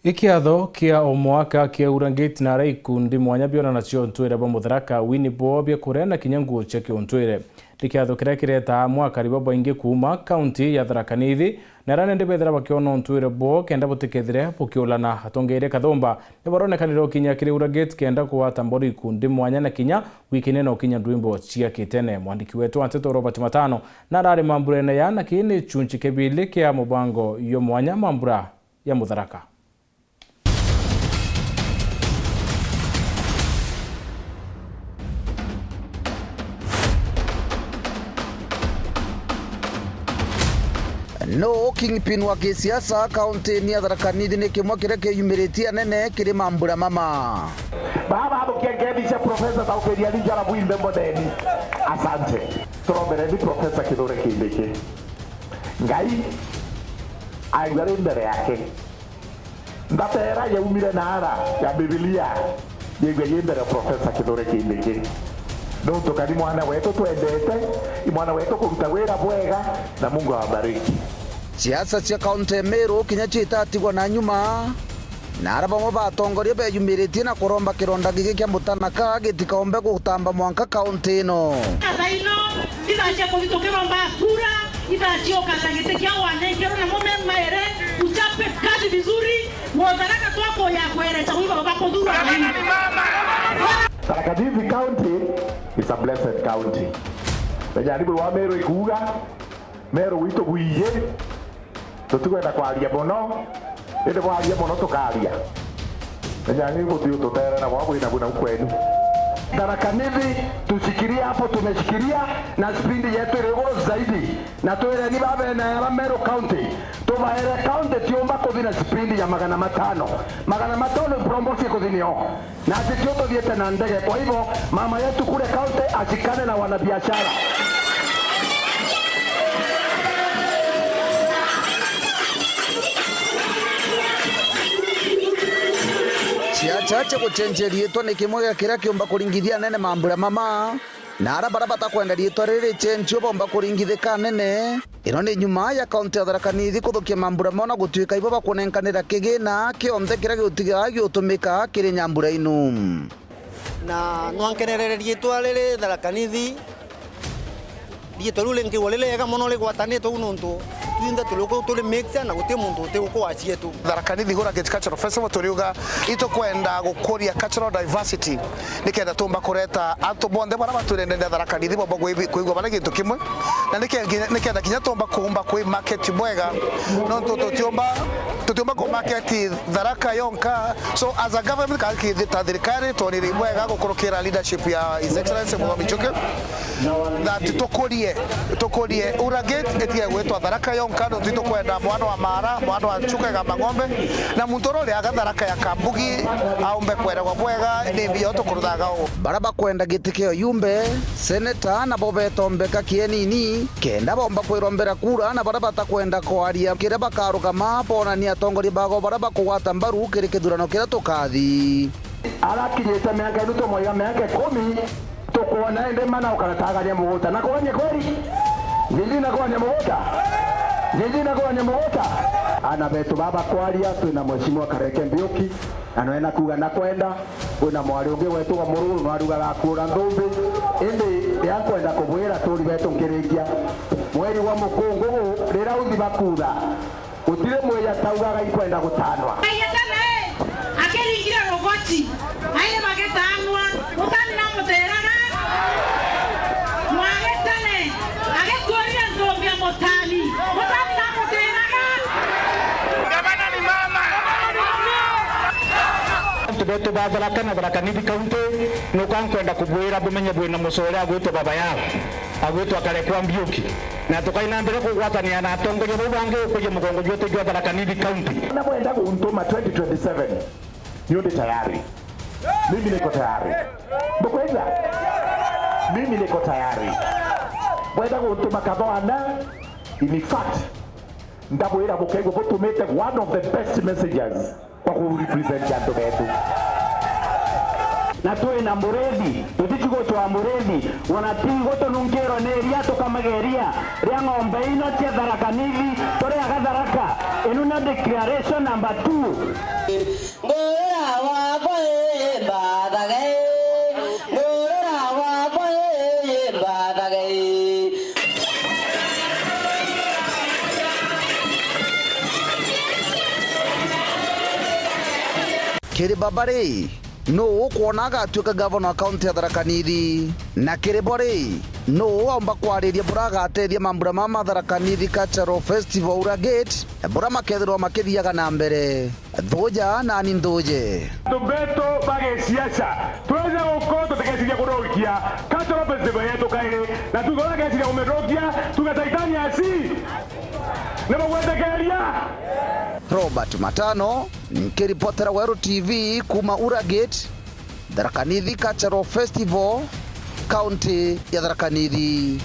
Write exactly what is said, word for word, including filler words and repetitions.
Ikiatho kia o mwaka kia Ura Gate na aria ikundi mwanya bionanacio untwire bwa Mutharaka, wini bwoo bia kuria na kinya nguo cia kiuntwire. Ni kiatho kiria kiretaa amwe akari babaingi kuuma kaunti ya Tharaka Nithi, na aria nandi bethira bakiona untwire bwoo kenda butikethire bukiulana. Atongeeria Kathumba ni baronekanire ukinya kiri Ura Gate kenda kugwata mbaru ikundi mwanya na kinya gwikenia na ukinya ndwimbo cia kitene. Mwandiki wetu wa nteto Robert Matano na arari mamburene ya na kii ni chunchi kebili kia mubango yo mwanya mambura ya Mutharaka. No kingpin wa kisiasa kaunti-ini ya Tharaka Nithi ni kimwe kiria kiyumiritie anene kiri mambura mama. Baba, abukia ngethi cia Profesa Taukeria Elijah Rabuimbe Mbodeni. Asante. Turombereni Profesa Kithure Kindiki. Ngai aigua ri mbere yake. Ndatera yaumire naara ya Bibilia, yigwe yi mbere Profesa Kithure Kindiki. Nuntu kari mwana wetu twendete, i mwana wetu kuruta wira bwega, na Mungu awabariki. Siasa cia kaunti ya Meru kinya ciitatigwa na nyuma, na ara bamwe ba atongoria beyumiritie na kuromba kironda giki kia Mutharaka gitikaombe gutamba mwanka kaunti ino. Thaa ino, ithaa cia kuthi tukiromba kura, ithaa cia ukata giti kia wanenkerwa na mume maere, uchape kazi vizuri, Mutharaka twakuya kwereca wiba bakuthura. Tharaka Nithi County is a blessed county. Menya ni bwi wa Meru ikuuga, Meru witu bwiji, tutikwenda kwaria mono, indi bwaria mono tukaria. Menya ni guti ututere na bwa bwina buna kwenu. Tharaka Nithi tushikilie hapo tumeshikilia, na spindi yetu iri iguru zaidi. Na twireni babene aba Meru County, tubaere county tiumba kuthi na spindi ya magana matano. Magana matano promosi kuthi nio. Na ati tio tuthiite na ndege. Kwa hivyo, mama yetu kule county ashikane na wanabiashara. Ciacha cia gucenjia riitwa ni kimwe gia kiria kiumba kuringithia anene mambura mama. Na ara bara batakwenda riitwa riri ricenjio bomba kuringithika anene. Ino ni nyuma ya kaunti ya Tharaka Nithi kuthukia mambura mao na gutuika ibo bakunenkanira kigina kionthe kiria giutigaga giutumika kiri nyambura inu. Na nwankenerere riitwa riri Tharaka Nithi. Riitwa riu ringiwa riri riega mono rigwatanitwe uu nontu twinthe turi uku turi mixture na guti muntu uti uku wa cietu. Tharaka Nithi Ura Gate Cultural Festival turiuga itukwenda gukuria cultural diversity. Nikenda tumba kureta antu bonthe bara batwire ndene ya Tharaka Nithi bomba kwi-, kwigua bara gintu kimwe, na nike-, nikenda kinya tumba kumba kwi market bwega, nontu tutiumba, tutiumba ku market Tharaka yonka. So as a government, ka ki-, ta thirikari, twonire bwega gukurukira leadership ya His Excellency Muthomi Njuki, that tukurie, tukurie Ura Gate itige gwitwa Tharaka yonka, nontu itukwenda mwana wa Mara, mwana wa Chuka Igamba Ng'ombe, na muntu uria uriaga Tharaka ya Kambugi aumbe kweragwa bwega ni mbia utukuruthaga u. Bara bakwenda giti kia uyumbe, seneta nabo betombeka kienini, kenda bomba kwirombera kura, na bara batakwenda kwaria kiria bakarugama bonania atongoria bao bara bakugwata mbaru kiri kithurano kiria tukathi. Arakinyite miaka inu tumwaiga miaka ikumi, tukwona indi mana ukaratagania muguta. Na kugania kweri? Nyinyi na kugania muguta? Nyinyi na kugania muguta? Ana betu baba kwaria, twina Mheshimiwa Kareke Mbiuki, na nwena kuuga na kwenda, kwina mwari ungi wetagwa Mururu, nwarugaga akuura nthumbi. Indi ria nkwenda kubwira aturi betu nkirikia, mweri wa mukungugu, riria uthi bakutha, gutiri mwija taugaga ikwenda gutanwa. Mwagitane akiringire rugoti, airi magitanwa, mutani namutiraga. Mwagitane agikuurire nthumbi ya mutani, mutani namutiraga. Gavana ni mama. Antu betu ba Tharaka na Tharaka Nithi County, nuka nkwenda kubwira bumenye bwina mucore agwitwa Baba Yao, agwitwa Karekwa Mbiuki, na tukai na mbere kugwatania na atongoria bau bangi gukuria mugongo jwetu jwa Tharaka Nithi County. Na mwenda guntuma twenty twenty-seven, niyo ndi tayari. Mimi niko tayari. Mkwenda? Mimi niko tayari. Mwenda guntuma kathwana, in fact, ndabwira bukaigua butumite one of the best messengers kwa ku represent antu betu. Na twi na murithi, tutiji gucwaa murithi, ona ti gutununkirwa ni iria tukamaga iria ria ng'ombe ino cia Tharaka Nithi turi aga Tharaka. Ino nio declaration number two. Ngurura wakwa ii, mbathage ii. Ngurura wakwa ii, mbathage ii. Kiri baba ri, nuu ukwona agatuika gavana wa kaunti ya Tharaka Nithi? Na kiri bo ri, nuu aumba kwariria buria agatethia mambura ma ma Tharaka Nithi Cultural Festival Ura Gate, buria makethirwa makithiaga na mbere? Thuja nani nthuje. Antu betu ba gisiasa, twije guku tutigeciria kuthukia cultural festival yetu kairi, na tukorwo tugeciria kumithukia, tuge Saitani asi. Ni mugwitikiria? Robert Matano, nkiripotera Weru T V kuuma Ura Gate, Tharaka Nithi Cultural Festival, kaunti ya Tharaka Nithi.